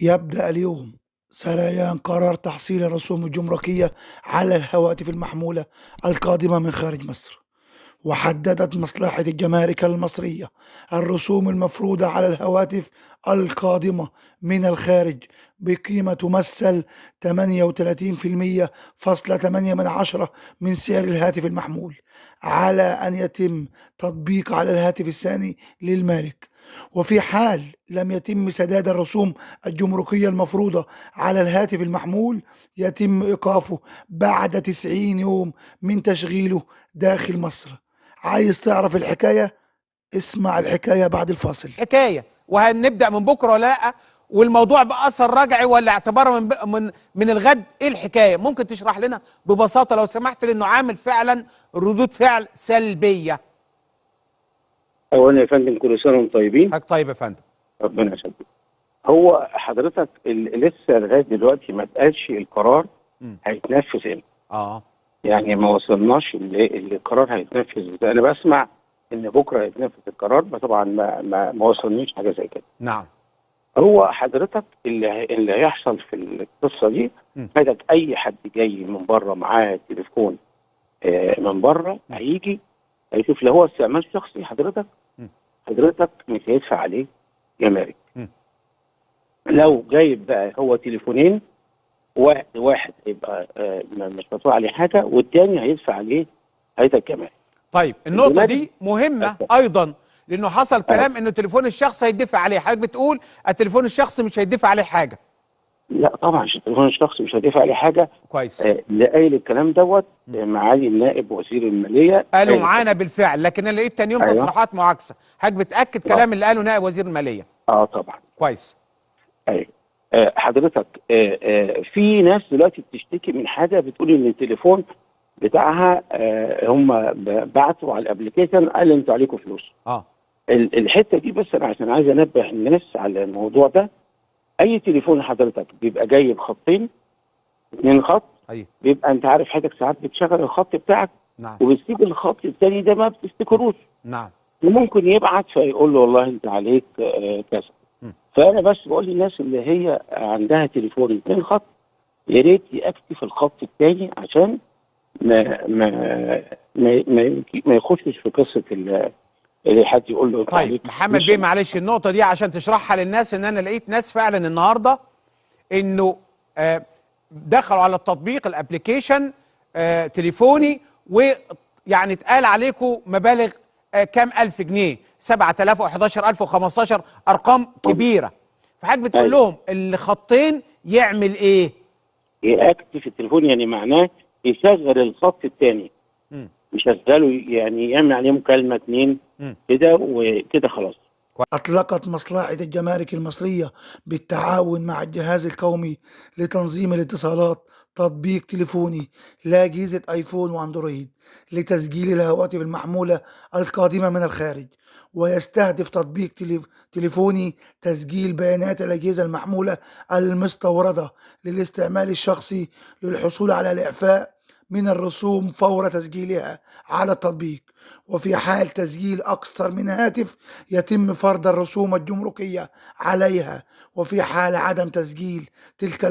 يبدأ اليوم سريان قرار تحصيل الرسوم الجمركية على الهواتف المحمولة القادمة من خارج مصر. وحددت مصلحة الجمارك المصرية الرسوم المفروضة على الهواتف القادمة من الخارج بقيمة تمثل 38.8% من سعر الهاتف المحمول، على أن يتم تطبيق على الهاتف الثاني للمالك. وفي حال لم يتم سداد الرسوم الجمركية المفروضة على الهاتف المحمول يتم إيقافه بعد 90 يوم من تشغيله داخل مصر. عايز تعرف الحكاية؟ اسمع الحكاية بعد الفاصل. حكاية وهنبدأ من بكرة ولا لأ؟ والموضوع بأثر رجعي ولا اعتباره من الغد؟ ايه الحكاية؟ ممكن تشرح لنا ببساطة لو سمحت، لأنه عامل فعلا ردود فعل سلبية. أولا يا فندم كل سنة وانتم طيبين. حضرتك طيب يا فندم. ربنا يخليك. هو حضرتك لسه لغاية دلوقتي ما اتقالش القرار هيتنفذ امتى. يعني ما وصلناش القرار هيتنفذ. انا بسمع ان بكره هيتنفذ القرار، بس طبعا ما وصلنيش حاجة زي كده. نعم. هو حضرتك اللي هيحصل في القصة دي، حضرتك اي حد جاي من بره معاه تليفون من بره هيجي هيشوف لو هو استعمال شخصي حضرتك حضرتك مش هيدفع عليه جمارك. لو جايب بقى هو تليفونين، واحد هيبقى مش مدفوع عليه حاجة، والتاني هيدفع عليه حضرتك جمارك. طيب النقطة دي مهمة ايضا، لانه حصل كلام انه تليفون الشخص هيدفع عليه، حضرتك بتقول التليفون الشخصي مش هيدفع عليه حاجة. لا طبعا التليفون الشخصي مش هيدفع عليه حاجة. كويس. اللي قايل الكلام دوت معالي النائب وزير المالية قالوا معانا بالفعل، لكن انا لقيت تاني يوم تصريحات معاكسة. حضرتك بتاكد كلام اللي قاله نائب وزير المالية؟ طبعا. كويس. ايوه. حضرتك في ناس دلوقتي بتشتكي من حاجة، بتقول ان التليفون بتاعها هم بعتوا على ال application قال انتوا عليكم فلوس. الحتة دي بس انا عشان عايز انبه الناس على الموضوع ده. اي تليفون حضرتك بيبقى جاي بخطين، 2 خط. أيوه. بيبقى انت عارف حضرتك ساعات بتشغل الخط بتاعك. نعم. وبتسيب الخط الثاني ده ما بتفتكروش. نعم. وممكن يبعت فيقول له والله انت عليك كذا. فانا بس بقول للناس اللي هي عندها تليفون 2 خط يا ريت يأكتف الخط الثاني عشان ما ما ما ما, ما يخشش في قصة اللي حد يقول له. طيب محمد بيه معلش النقطة دي عشان تشرحها للناس، ان انا لقيت ناس فعلا النهارده انه دخلوا على التطبيق ال application تليفوني، ويعني اتقال عليكم مبالغ كام الف جنيه، 7000 و11000 و15، ارقام كبيرة. فحضرتك بتقول لهم اللي خطين يعمل ايه؟ يأكتف التليفون، يعني معناه يشغل الخط الثاني، يشغله يعني يعمل عليه مكالمة 2 كده وكده خلاص. أطلقت مصلحة الجمارك المصرية بالتعاون مع الجهاز القومي لتنظيم الاتصالات تطبيق تليفوني لأجهزة آيفون وأندرويد لتسجيل الهواتف المحمولة القادمة من الخارج. ويستهدف تطبيق تليفوني تسجيل بيانات الأجهزة المحمولة المستوردة للاستعمال الشخصي للحصول على الإعفاء من الرسوم فور تسجيلها على التطبيق. وفي حال تسجيل أكثر من هاتف يتم فرض الرسوم الجمركية عليها، وفي حال عدم تسجيل تلك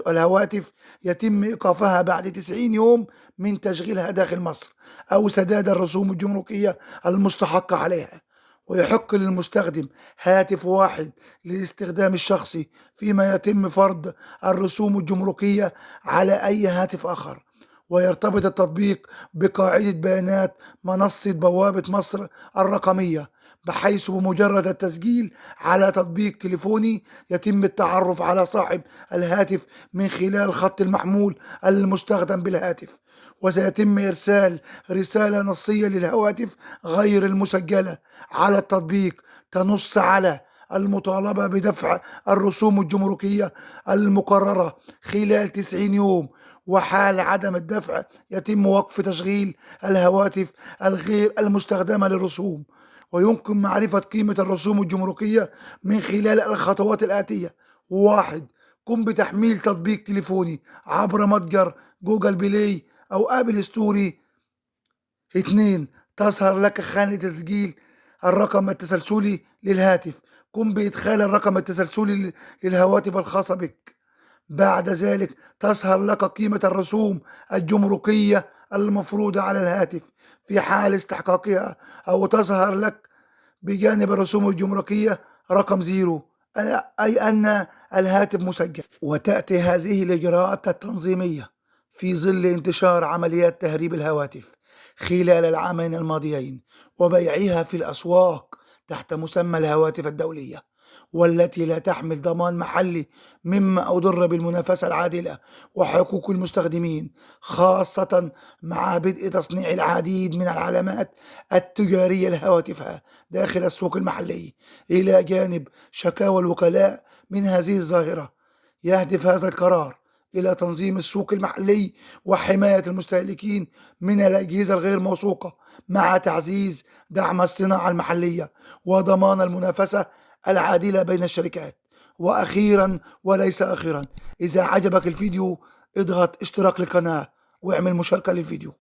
الهواتف يتم إيقافها بعد 90 يوم من تشغيلها داخل مصر أو سداد الرسوم الجمركية المستحقة عليها. ويحق للمستخدم هاتف واحد للاستخدام الشخصي، فيما يتم فرض الرسوم الجمركية على أي هاتف آخر. ويرتبط التطبيق بقاعدة بيانات منصة بوابة مصر الرقمية، بحيث بمجرد التسجيل على تطبيق تليفوني يتم التعرف على صاحب الهاتف من خلال خط المحمول المستخدم بالهاتف. وسيتم إرسال رسالة نصية للهواتف غير المسجلة على التطبيق تنص على المطالبة بدفع الرسوم الجمركية المقررة خلال 90 يوم، وحال عدم الدفع يتم وقف تشغيل الهواتف الغير المستخدمة للرسوم. ويمكن معرفة قيمة الرسوم الجمركية من خلال الخطوات الآتية: 1. قم بتحميل تطبيق تليفوني عبر متجر Google Play أو Apple Store. 2. تظهر لك خانة تسجيل الرقم التسلسلي للهاتف. قم بإدخال الرقم التسلسلي للهواتف الخاصة بك. بعد ذلك تظهر لك قيمة الرسوم الجمركية المفروضة على الهاتف في حال استحقاقها، أو تظهر لك بجانب الرسوم الجمركية رقم 0، أي أن الهاتف مسجل. وتأتي هذه الإجراءات التنظيمية في ظل انتشار عمليات تهريب الهواتف خلال العامين الماضيين وبيعها في الأسواق تحت مسمى الهواتف الدولية، والتي لا تحمل ضمان محلي، مما أضر بالمنافسة العادلة وحقوق المستخدمين، خاصة مع بدء تصنيع العديد من العلامات التجارية لهواتفها داخل السوق المحلي. إلى جانب شكاوى الوكلاء من هذه الظاهرة، يهدف هذا القرار إلى تنظيم السوق المحلي وحماية المستهلكين من الأجهزة الغير موثوقة، مع تعزيز دعم الصناعة المحلية وضمان المنافسة العادلة بين الشركات. وأخيرا وليس أخيرا، إذا عجبك الفيديو اضغط اشتراك للقناة واعمل مشاركة للفيديو.